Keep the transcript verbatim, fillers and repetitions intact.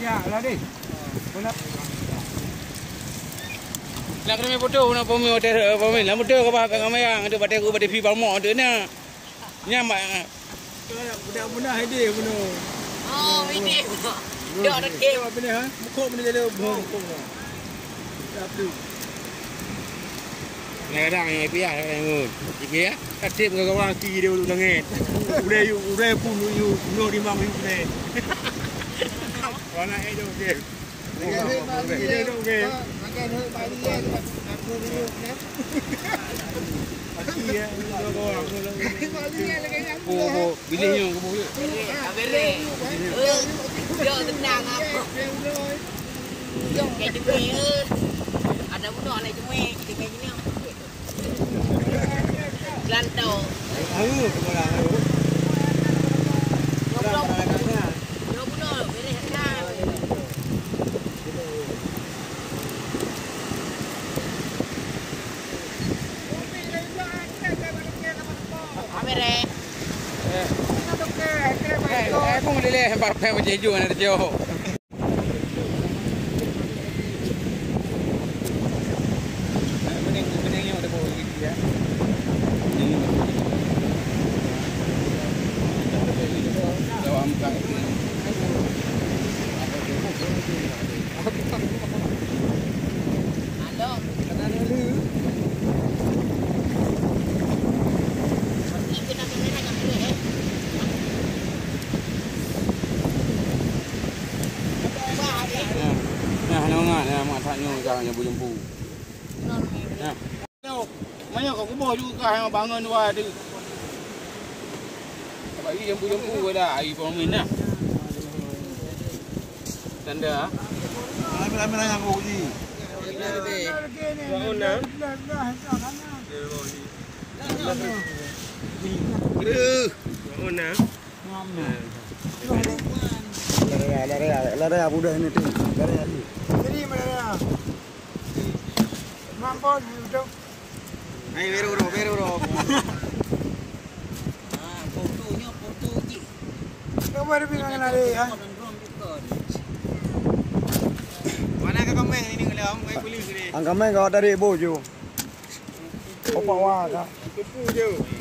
Lah deh. Nak kena foto, nak pemil, pemil. Nak foto ke bah, kat kamera, tu batai ku, batai pi bang mo tu na. Nyan mak. Budak-budak ideh bunoe. Oh, ideh. Dia ada game. Apa ni ha? Mukok mana jadi bunoe mukok. Tapi kadang-kadang yang piah kadang ngut. Tiga ya. Kasih pegawai aki dia dulu langit. Udah yuk, udah pun yuk, yuk, yuk di mang yuk deh. Warna eh jauh dia. Oh, oh, bilih nyoe, kubu nyoe. Bilih, tak bilih. Eh, dia tenang apa? Dia kayak cemil. Ada budak nak cemil, kita kayak gini. Gelantau. Ayo, kepala ayo. Dua budak, beres dah. Ambil, eh. Eh, eh, aku ngelilih, empat puluh macam hijau, nak terjauh. Nah, nah, nah, nah, mak tak nyoe dah yang bujempu. Nah. Manyok kau kuboh juga kah yang bangun dua tu. Bagi jampu-jampu dah, ai pemain dah. Tanda. Ambil-ambil yang kau uji. Kru. Ona. Lari, lari, lari, lari, budak ini tu. Lari lagi. Jadi mana? Mampu ni betul. Hai, beru ro, beru ro. Ah, foto nyo, foto ji. Kamu ada bilang lari ha? Mana ka kameng ini kalau mai kuli sini? Ang kameng kau tadi bojo. Opak wah ka. Kupu je.